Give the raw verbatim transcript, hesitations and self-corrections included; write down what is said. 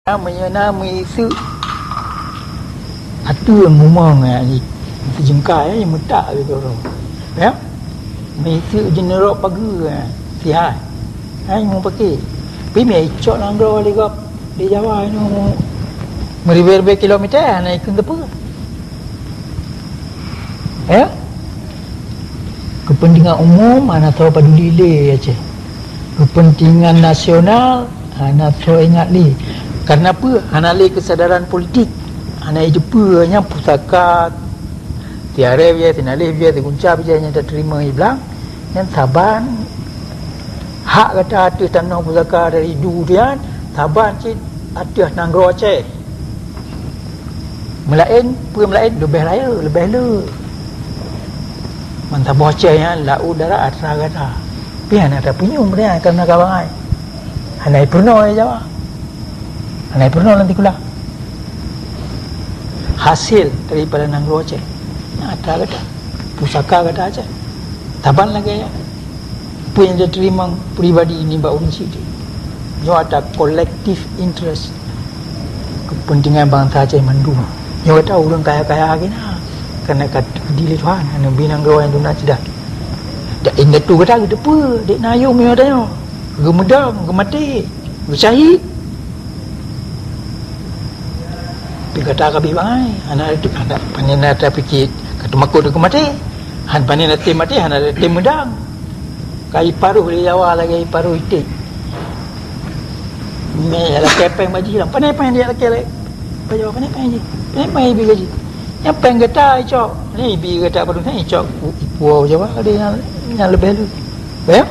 Meunyoe na meuiseuk ateueh mumang, eh, sijengkai, eh, meutak lé sidroe. Ya? Meuiseuk jeuneurok pageue, eh, sihai. Hai mupakè. Pi mé icok nanggroe lé gob di Jawa nyoe meuribèe-ribèe kilometer hana ikheun teupeu. Ya? Kepentingan umum hana soe paduli lé Aceh. Kepentingan nasional hana soe ingat lé. Karena peue? Hana lé kesadaran politik. Hana jiteupeue nyan pusaka tiaré bijéh, teunaléh bijéh, teugunca bijéh nyang tateurimong i blang. Nyan saban hak gata ateueh tanoh pusaka dari du nyan, saban cit ateueh nanggroe Aceh. Meulaén, peue meulaén? Leubeh rayeuk, leubeh le. Mantong boh Aceh nyan, laôt darat atra gata. Pi hana tapeunyum nyan karena ka bangai. Hana jipeurunoe lé Jawa. Hana jipeurunoe lam sikula. Hasil daripada nanggroe Aceh, nyan atra gata. Pusaka gata Aceh. Saban lagèe nyan. Peue nyang jiteurimong pribadi nibak ureueng sideh. Nyoe atra collective interest, kepentingan bansa Aceh mandum. Nyoe atra ureueng kaya-kaya lagèe na, karena ka teukeudi lé Tuhan, aneuk binang geuh nyang duna ceudah. Dak indatu gata geuteupeue, dek na yum nyoe tanyoe. Geumeudong, geumaté, geusyahid. Tapi gata ka bih bangai, hana, hana, pane na tapikir ka teumakot keu maté. Han pane na tem maté, hana tem meudong. Ka iparoh lé Jawa lagèe iparoh iték. Mé lakèe péng bak jih lam. Pane péng jih lakèe lé. Bak Jawa pane péng jih. Pane péng ibi bak jih. Nyang péng gata icok. Ni ibi gata padum ni icok ku ipuo Jawa ada nyang, nyang leubeh lu. Ya?